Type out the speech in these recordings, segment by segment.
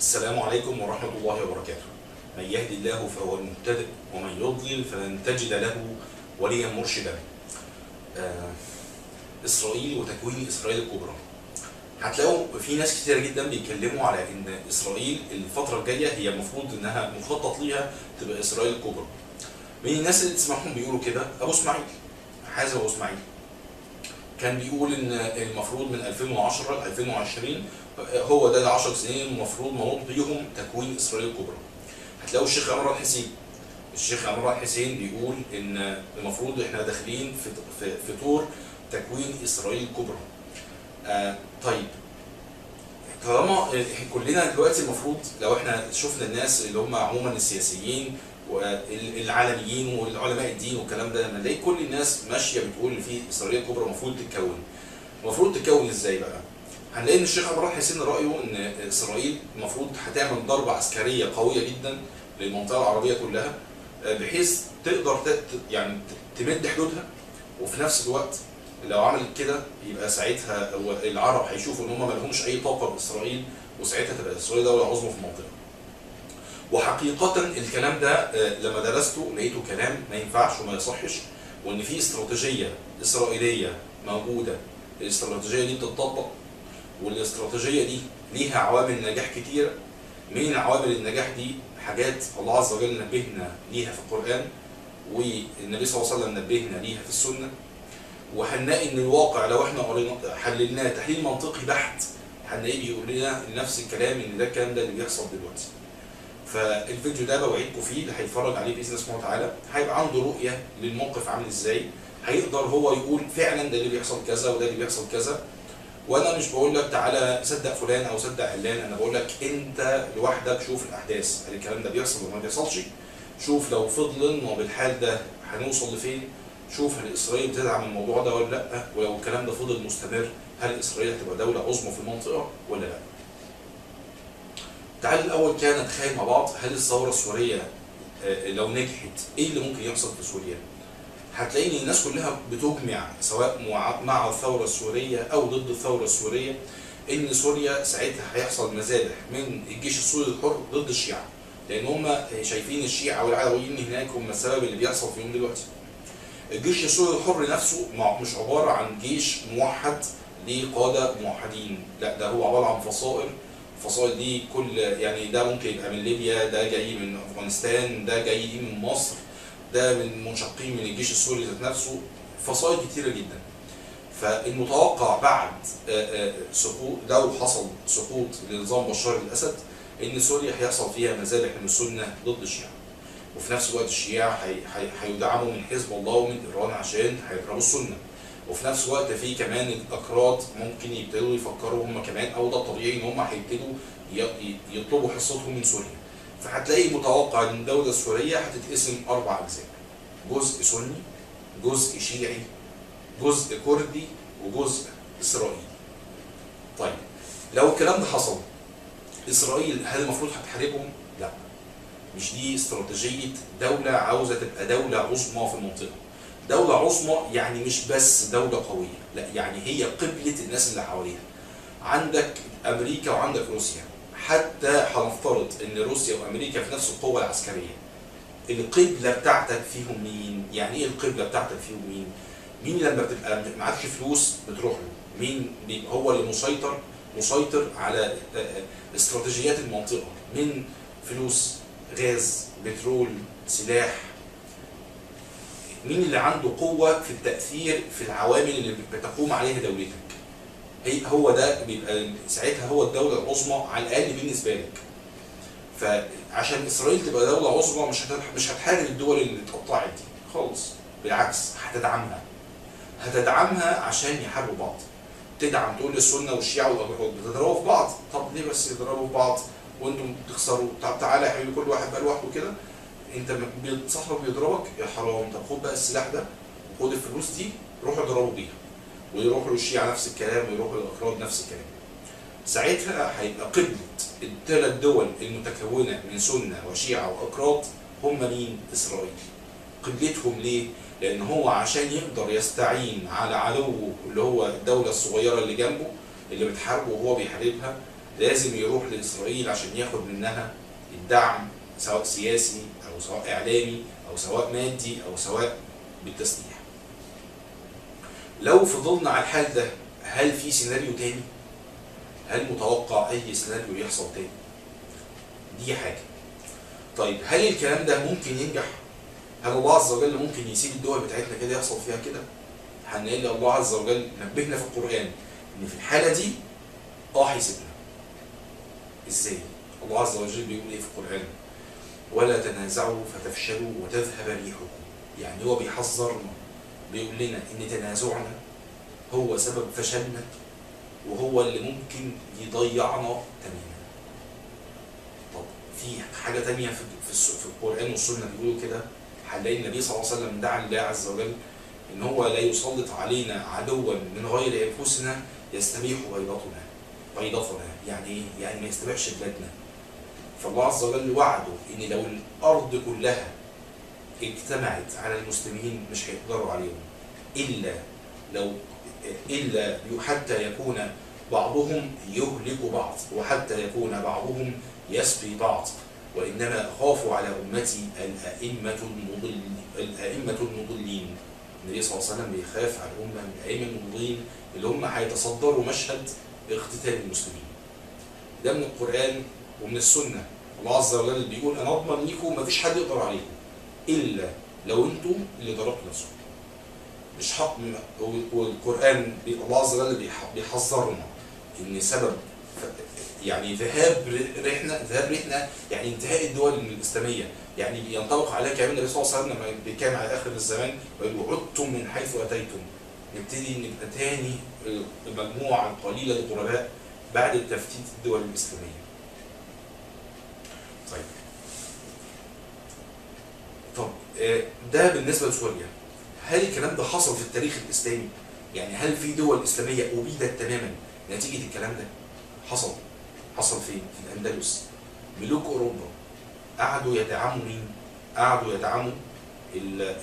السلام عليكم ورحمة الله وبركاته. من يهدي الله فهو المهتد، ومن يضلل فلن تجد له وليا مرشدا. إسرائيل وتكوين إسرائيل الكبرى. هتلاقوا في ناس كتير جدا بيتكلموا على إن إسرائيل الفترة الجاية هي المفروض إنها مخطط ليها تبقى إسرائيل الكبرى. من الناس اللي تسمعهم بيقولوا كده أبو إسماعيل، حازم أبو إسماعيل، كان بيقول إن المفروض من 2010 ل 2020 هو ده ال10 سنين المفروض منوط بيهم تكوين إسرائيل الكبرى. هتلاقوا الشيخ عمران حسين، الشيخ عمران حسين بيقول إن المفروض إحنا داخلين في طور تكوين إسرائيل الكبرى. طيب طالما كلنا دلوقتي المفروض لو احنا شفنا الناس اللي هم عموما السياسيين والعالميين والعلماء الدين والكلام ده، لما نلاقي كل الناس ماشية بتقول ان في اسرائيل الكبرى المفروض تتكون، المفروض تتكون ازاي بقى؟ هنلاقي ان الشيخ عمران حسين رايه ان اسرائيل المفروض هتعمل ضربه عسكرية قوية جدا للمنطقة العربية كلها، بحيث تقدر يعني تمد حدودها، وفي نفس الوقت لو عملت كده يبقى ساعتها العرب هيشوفوا ان هم ما لهمش اي طاقة باسرائيل، وساعتها تبقى اسرائيل دولة عظمى في المنطقة. وحقيقة الكلام ده لما درسته لقيته كلام ما ينفعش وما يصحش، وان في استراتيجية اسرائيلية موجودة، الاستراتيجية دي بتطبق، والاستراتيجيه دي ليها عوامل نجاح كتيرة. من عوامل النجاح دي حاجات الله عز وجل نبهنا ليها في القران، والنبي صلى الله عليه وسلم نبهنا ليها في السنة. وهنلاقي ان الواقع لو احنا قرينا حللناه تحليل منطقي بحت هنلاقيه بيقول لنا نفس الكلام، ان ده الكلام ده اللي بيحصل دلوقتي. فالفيديو ده بوعدكم فيه، اللي هيتفرج عليه باذن الله سبحانه وتعالى هيبقى عنده رؤية للموقف عامل ازاي، هيقدر هو يقول فعلا ده اللي بيحصل كذا وده اللي بيحصل كذا. وانا مش بقول لك تعالى صدق فلان او صدق علان، انا بقول لك انت لوحدك شوف الاحداث، هل الكلام ده بيحصل ولا ما بيحصلش؟ شوف لو فضلنا بالحال ده هنوصل لفين؟ شوف هل اسرائيل بتدعم الموضوع ده ولا لا؟ ولو الكلام ده فضل مستمر هل اسرائيل هتبقى دولة عظمى في المنطقة ولا لا؟ تعال الاول كده نتخيل مع بعض، هل الثورة السورية لو نجحت ايه اللي ممكن يحصل في سوريا؟ هتلاقي ان الناس كلها بتجمع سواء مع الثورة السورية او ضد الثورة السورية ان سوريا ساعتها هيحصل مذابح من الجيش السوري الحر ضد الشيعة، لان هم شايفين الشيعة والعلويين هناك هم السبب اللي بيحصل فيهم دلوقتي. الجيش السوري الحر نفسه مش عبارة عن جيش موحد ليه قاده موحدين، لا ده هو عبارة عن فصائل. الفصائل دي كل يعني ده ممكن يبقى من ليبيا، ده جاي من افغانستان، ده جاي من مصر، ده من منشقين من الجيش السوري ذات نفسه، فصائل كتيرة جدا. فالمتوقع بعد سقوط، لو حصل سقوط لنظام بشار الاسد، ان سوريا هيحصل فيها مذابح من السنة ضد الشيعة، وفي نفس الوقت الشيعة هيدعموا من حزب الله ومن ايران عشان هيضربوا السنة، وفي نفس الوقت في كمان الاكراد ممكن يبتدوا يفكروا هم كمان، او ده الطبيعي ان هم هيبتدوا يطلبوا حصتهم من سوريا. فهتلاقي متوقع ان الدولة السورية هتتقسم 4 اجزاء، جزء سني، جزء شيعي، جزء كردي، وجزء اسرائيلي. طيب لو الكلام ده حصل، اسرائيل هل المفروض هتحاربهم؟ لا، مش دي استراتيجية دولة عاوزه تبقى دولة عظمى في المنطقة. دولة عظمى يعني مش بس دولة قوية، لا يعني هي قبلة الناس اللي حواليها. عندك امريكا وعندك روسيا، حتى هنفترض ان روسيا وامريكا في نفس القوة العسكرية، القبلة بتاعتك فيهم مين؟ يعني ايه القبلة بتاعتك فيهم مين؟ مين لما بتبقى معكش فلوس بتروح له؟ مين بيبقى هو اللي مسيطر على استراتيجيات المنطقة من فلوس، غاز، بترول، سلاح؟ مين اللي عنده قوة في التأثير في العوامل اللي بتقوم عليها دولتك؟ هو ده بيبقى ساعتها هو الدولة العظمى على الأقل بالنسبة لك. فعشان إسرائيل تبقى دولة عظمى مش هتحارب الدول اللي اتقطعت دي خالص، بالعكس هتدعمها. هتدعمها عشان يحاربوا بعض. تدعم تقول للسنة والشيعة والأكراد بتضربوا في بعض، طب ليه بس يضربوا في بعض وأنتم بتخسروا؟ طب تعالى يا حبيبي كل واحد بقى لوحده كده، انت صاحبك بيضربك يا حرام، طب خد بقى السلاح ده وخد الفلوس دي روحوا اضربوا بيها. ويروحوا للشيعة نفس الكلام، ويروحوا للأكراد نفس الكلام. ساعتها هيبقى قبلة الثلاث دول المتكونة من سنة وشيعة وأكراد هم مين؟ إسرائيل. قبلتهم ليه؟ لأن هو عشان يقدر يستعين على عدوه اللي هو الدولة الصغيرة اللي جنبه اللي بتحاربه وهو بيحاربها، لازم يروح لاسرائيل عشان ياخد منها الدعم، سواء سياسي او سواء اعلامي او سواء مادي او سواء بالتسليح. لو فضلنا على الحال ده، هل في سيناريو تاني؟ هل متوقع اي سيناريو يحصل تاني؟ دي حاجة. طيب هل الكلام ده ممكن ينجح؟ هل الله عز وجل ممكن يسيب الدول بتاعتنا كده يحصل فيها كده؟ هنلاقي الله عز وجل نبهنا في القرآن ان في الحالة دي هيسيبنا. ازاي؟ الله عز وجل بيقول ايه في القرآن؟ ولا تنازعوا فتفشلوا وتذهب ريحكم. يعني هو بيحذرنا، بيقول لنا ان تنازعنا هو سبب فشلنا وهو اللي ممكن يضيعنا تماما. طب في حاجة تانية في القرآن والسنة بيقولوا كده. هنلاقي النبي صلى الله عليه وسلم دعا الله عز وجل ان هو لا يسلط علينا عدوا من غير انفسنا يستبيح بيضتنا. يعني ايه؟ يعني ما يستبيحش بلادنا. فالله عز وجل وعده ان لو الارض كلها اجتمعت على المسلمين مش هيقدروا عليهم الا حتى يكون بعضهم يهلك بعض وحتى يكون بعضهم يسبي بعض، وانما اخاف على امتي الائمة المضلين. النبي صلى الله عليه وسلم بيخاف على الامة من الائمة المضلين اللي هم هيتصدروا مشهد اقتتال المسلمين. ده من القران ومن السنة. الله عز وجل بيقول انا اضمن ليكم مفيش حد يقدر عليكم الا لو انتم اللي ضربتوا نفسكم. مش حق. والقران الله عز وجل بيحذرنا ان سبب يعني ذهاب ريحنا يعني انتهاء الدول الاسلامية، يعني بينطبق عليه كلام النبي صلى الله عليه وسلم لما بيتكلم على اخر الزمان ويقول عدتم من حيث اتيتم. نبتدي نبقى تاني المجموعة القليلة للغرباء بعد تفتيت الدول الاسلامية. طيب طب ده بالنسبة لسوريا. هل الكلام ده حصل في التاريخ الاسلامي؟ يعني هل في دول اسلامية ابيدت تماما نتيجة الكلام ده؟ حصل. حصل فين؟ في الاندلس. ملوك اوروبا قعدوا يدعموا مين؟ قعدوا يدعموا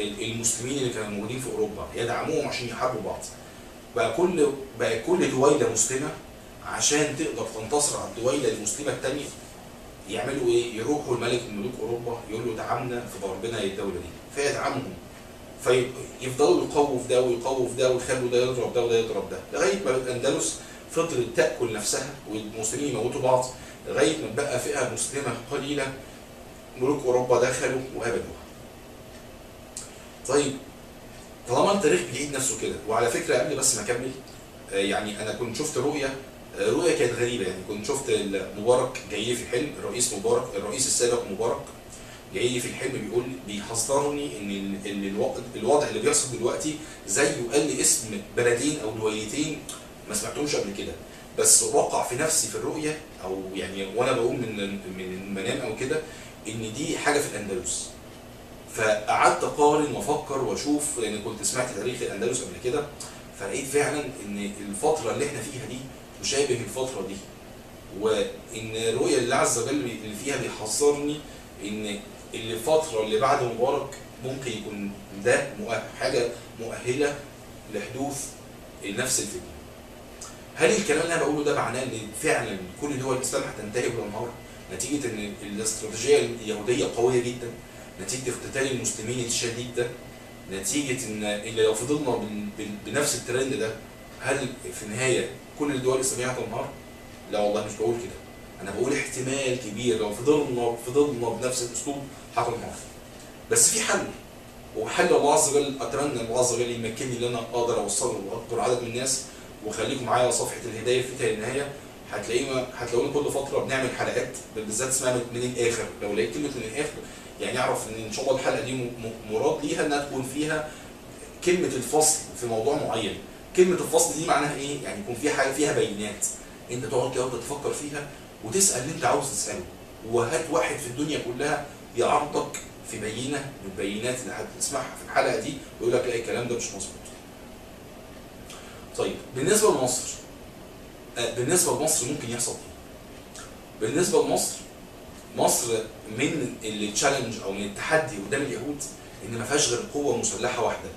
المسلمين اللي كانوا موجودين في اوروبا، يدعموهم عشان يحاربوا بعض. بقى كل دويلة مسلمة عشان تقدر تنتصر على الدويله المسلمة الثانية يعملوا ايه؟ يروحوا الملك من ملوك اوروبا يقول له دعمنا في ضربنا للدولة دي، فيدعمهم. فيفضلوا يقووا في ده ويقووا في ده ويخلوا ده يضرب ده وده يضرب ده، لغاية ما الاندلس فضلت تاكل نفسها والمسلمين يموتوا بعض، لغاية ما بقى فئة مسلمة قليله ملوك اوروبا دخلوا وابدوها. طيب طالما التاريخ بيعيد نفسه كده، وعلى فكرة قبل بس ما اكمل، يعني انا كنت شفت رؤية كانت غريبة، يعني كنت شفت مبارك جاي لي في الحلم، الرئيس مبارك، الرئيس السابق مبارك جاي لي في الحلم بيقول بيحذرني ان الوضع اللي بيحصل دلوقتي زيه، قال لي اسم بلدين او دويلتين ما سمعتهمش قبل كده، بس وقع في نفسي في الرؤية او يعني وانا بقوم من المنام او كده ان دي حاجة في الاندلس. فقعدت اقارن وافكر واشوف، لان كنت سمعت تاريخ الاندلس قبل كده، فلقيت فعلا ان الفترة اللي احنا فيها دي تشابه الفترة دي، وان الرؤية اللي عز وجل اللي فيها بيحذرني ان الفترة اللي بعد مبارك ممكن يكون ده حاجة مؤهلة لحدوث نفس الفتنة. هل الكلام اللي انا بقوله ده معناه ان فعلا كل دول الاسلام هتنتهي بالانهار نتيجة ان الاستراتيجية اليهودية قوية جدا، نتيجة اقتتال المسلمين الشديد ده، نتيجة ان اللي لو فضلنا بنفس الترند ده هل في النهاية كل الدول الاسلامية هتنهار؟ لا والله مش بقول كده، انا بقول احتمال كبير لو فضلنا بنفس الاسلوب هتنهار. بس في حل، وحل الله عز وجل، اتمنى الله عز وجل يمكنني ان انا اقدر اوصله لاكبر عدد من الناس. وخليكم معايا صفحة الهداية في النهاية، هتلاقونا كل فترة بنعمل حلقات بالذات اسمها من الاخر. لو لقيت كلمة من الاخر يعني اعرف ان شاء الله الحلقة دي مراد ليها انها تكون فيها كلمة الفصل في موضوع معين. كلمة الفصل دي معناها ايه؟ يعني يكون في حاجة فيها بينات انت تقعد كده وتتفكر فيها وتسال اللي انت عاوز تساله، وهات واحد في الدنيا كلها يعرضك في بينه من البينات اللي هتسمعها في الحلقة دي ويقول لك لا الكلام ده مش مظبوط. طيب بالنسبة لمصر، بالنسبة لمصر ممكن يحصل ايه؟ بالنسبة لمصر، مصر من ال challenge او من التحدي قدام اليهود ان ما فيهاش غير قوة مسلحة واحدة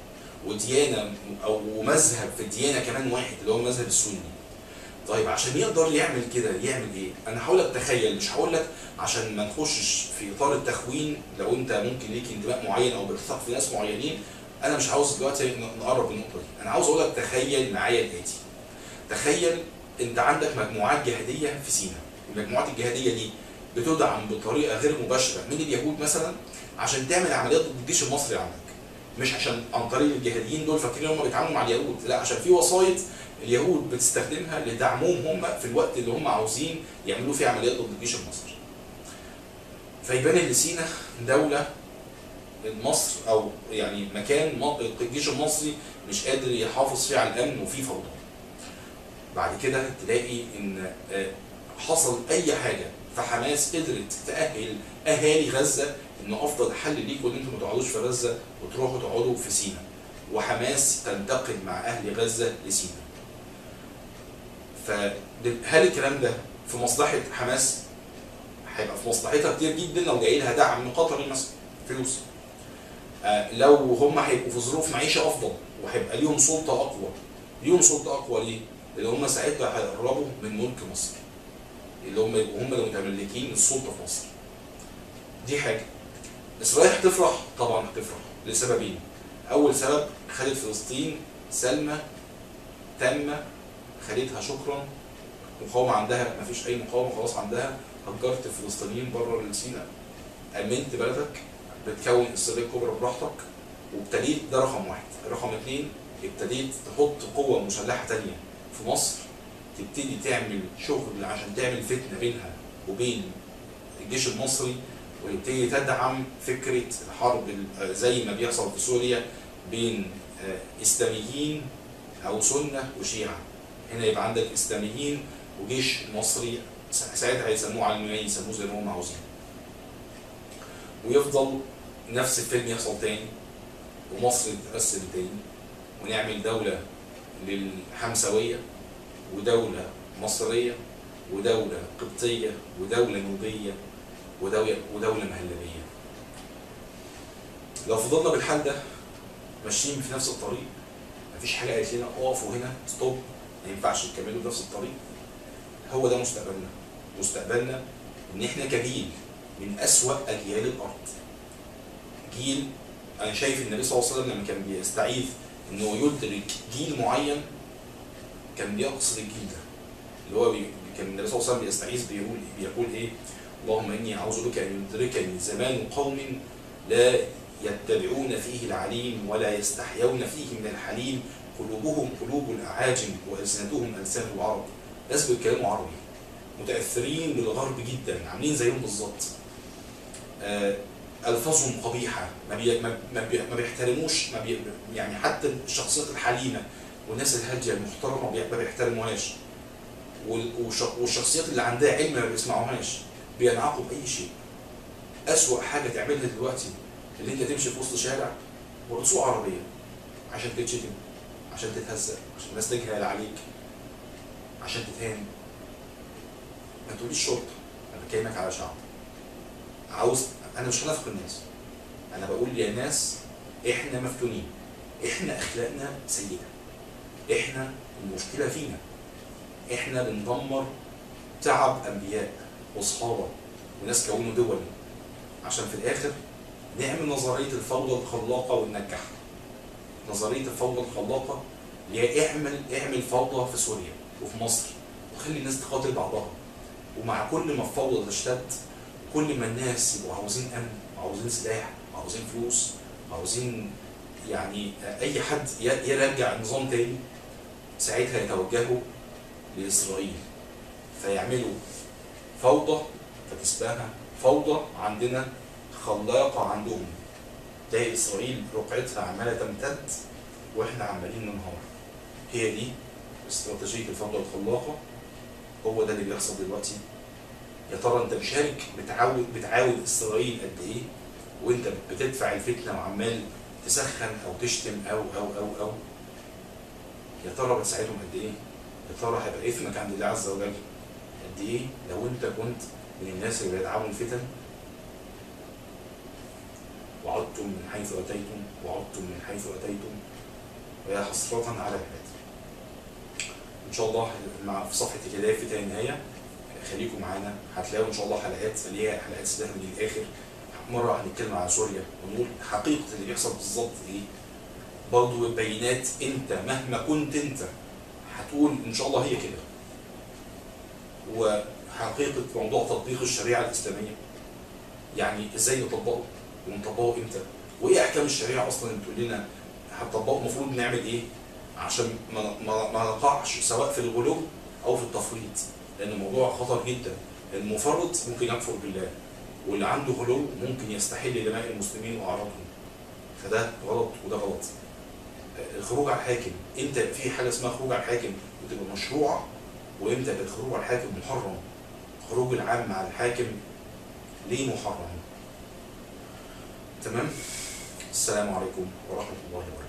وديانه او مذهب في الديانة كمان واحد اللي هو المذهب السني. طيب عشان يقدر يعمل كده يعمل ايه؟ انا هقول لك تخيل، مش هقول لك عشان ما نخشش في اطار التخوين. لو انت ممكن ليك انتماء معين او بتثق في ناس معينين، انا مش عاوز دلوقتي نقرب النقطة دي. انا عاوز اقول لك تخيل معايا الاتي. تخيل انت عندك مجموعات جهادية في سيناء، المجموعات الجهادية دي بتدعم بطريقة غير مباشرة من اليهود مثلا عشان تعمل عمليات ضد الجيش المصري عندك، مش عشان عن طريق الجهاديين دول فاكرين هم بيتعاملوا مع اليهود، لا، عشان في وسايط اليهود بتستخدمها لدعمهم هم في الوقت اللي هم عاوزين يعملوا فيه عمليات ضد الجيش المصري. فيبان ان سينا دولة مصر او يعني مكان الجيش المصري مش قادر يحافظ فيه على الامن وفيه فوضى. بعد كده تلاقي ان حصل اي حاجة، فحماس قدرت تأهل اهالي غزة ان افضل حل ليكم ان انتم ما تقعدوش في غزة وتروحوا تقعدوا في سينا، وحماس تنتقل مع اهل غزة لسينا. فهل الكلام ده في مصلحة حماس؟ هيبقى في مصلحتها كتير جدا لو جاي لها دعم قطري مثلا، فلوس. لو هم هيبقوا في ظروف معيشة افضل وهيبقى ليهم سلطة اقوى. ليهم سلطة اقوى ليه؟ لان هم ساعتها هيقربوا من ملك مصر، اللي هم يبقوا هم اللي متملكين السلطة في مصر. دي حاجة. اسرائيل هتفرح؟ طبعا هتفرح لسببين. اول سبب، خدت فلسطين سلمى تامة، خدتها شكرا، مقاومة عندها مفيش اي مقاومة خلاص عندها، هجرت الفلسطينيين بره لسيناء، امنت بلدك، بتكون اسرائيل الكبرى براحتك، وابتديت. ده رقم واحد. رقم اثنين، ابتديت تحط قوة مسلحة ثانية في مصر، تبتدي تعمل شغل عشان تعمل فتنة بينها وبين الجيش المصري، ويبتدي تدعم فكرة الحرب زي ما بيحصل في سوريا بين اسلاميين او سنة وشيعه. هنا يبقى عندك اسلاميين وجيش مصري، ساعتها هيسموه علماني، يسموه زي ما هم عاوزين. ويفضل نفس الفيلم يحصل تاني، ومصر تتقسم تاني، ونعمل دولة للحمسويه ودولة مصرية ودولة قبطيه ودولة نوبيه ودولة مهلبية. لو فضلنا بالحال ده ماشيين في نفس الطريق، مفيش حاجة قالت لنا اقفوا هنا ستوب، ما ينفعش تكملوا بنفس الطريق. هو ده مستقبلنا. مستقبلنا ان احنا كجيل من اسوأ اجيال الارض. جيل انا شايف النبي صلى الله عليه وسلم لما كان بيستعيذ انه يدرك جيل معين كان بيقصد الجيل ده، اللي هو كان النبي صلى الله عليه وسلم بيستعيذ بيقول ايه؟ اللهم اني اعوذ بك ان يدركني زمان قوم لا يتبعون فيه العليم ولا يستحيون فيه من الحليم، قلوبهم قلوب الاعاجم والسنتهم السنة العرب. ناس بيتكلموا عربي، متاثرين بالغرب جدا، عاملين زيهم بالظبط. الفاظهم قبيحة، ما بيحترموش، يعني حتى الشخصيات الحليمه والناس الهادية المحترمة ما بيحترموهاش، والشخصيات اللي عندها علم ما بيسمعوهاش، بينعقوا باي شيء. اسوأ حاجة تعملها دلوقتي اللي انت تمشي في وسط شارع وتسوق عربية عشان تتشتم، عشان تتهزق، عشان الناس تجهل عليك، عشان تتهان. ما تقوليش شرطه، انا بكلمك على شعب. عاوز، انا مش هنافق الناس، انا بقول يا ناس احنا مفتونين، احنا اخلاقنا سيئه، احنا المشكلة فينا، احنا بندمر تعب انبياء واصحابه وناس كونوا دول عشان في الاخر نعمل نظرية الفوضى الخلاقه وننجحها. نظرية الفوضى الخلاقه اللي هي اعمل فوضى في سوريا وفي مصر وخلي الناس تقاتل بعضها، ومع كل ما الفوضى تشتد كل ما الناس يبقوا عاوزين امن وعاوزين سلاح وعاوزين فلوس وعاوزين يعني اي حد يرجع النظام تاني، ساعتها يتوجهوا لاسرائيل فيعملوا فوضى، فتسبقها فوضى عندنا خلاقه عندهم. تلاقي اسرائيل رقعتها عماله تمتد واحنا عمالين ننهار. هي دي استراتيجية الفوضى الخلاقه، هو ده اللي بيحصل دلوقتي. يا ترى انت مشارك بتعاود اسرائيل قد ايه وانت بتدفع الفتنة وعمال تسخن او تشتم او او او او يا ترى بتساعدهم قد ايه؟ يا ترى هيبقى اثمك عند الله عز وجل قد ايه لو انت كنت من الناس اللي بيدعموا الفتن؟ وعدتم من حيث اتيتم، وعدتم من حيث اتيتم، ويا حسرة على العباد. ان شاء الله مع في صفحة الهداية في تاني نهاية، خليكم معانا، هتلاقوا ان شاء الله حلقات اللي هي حلقات سلاح من الاخر. مرة هنتكلم على سوريا ونقول حقيقة اللي بيحصل بالظبط ايه، برضه بينات انت مهما كنت انت هتقول ان شاء الله هي كده، وحقيقة موضوع تطبيق الشريعة الاسلامية، يعني ازاي نطبقه ونطبقه امتى، وايه احكام الشريعة اصلا اللي بتقول لنا هنطبقه، المفروض نعمل ايه عشان ما نقعش سواء في الغلو او في التفريط، لان الموضوع خطر جدا. المفرط ممكن يكفر بالله، واللي عنده غلو ممكن يستحل دماء المسلمين واعراضهم، فده غلط وده غلط. الخروج على الحاكم، امتى في حاجة اسمها خروج على الحاكم وتبقى مشروعه، وامتى الخروج على الحاكم محرم؟ خروج العام على الحاكم ليه محرم؟ تمام؟ السلام عليكم ورحمة الله وبركاته.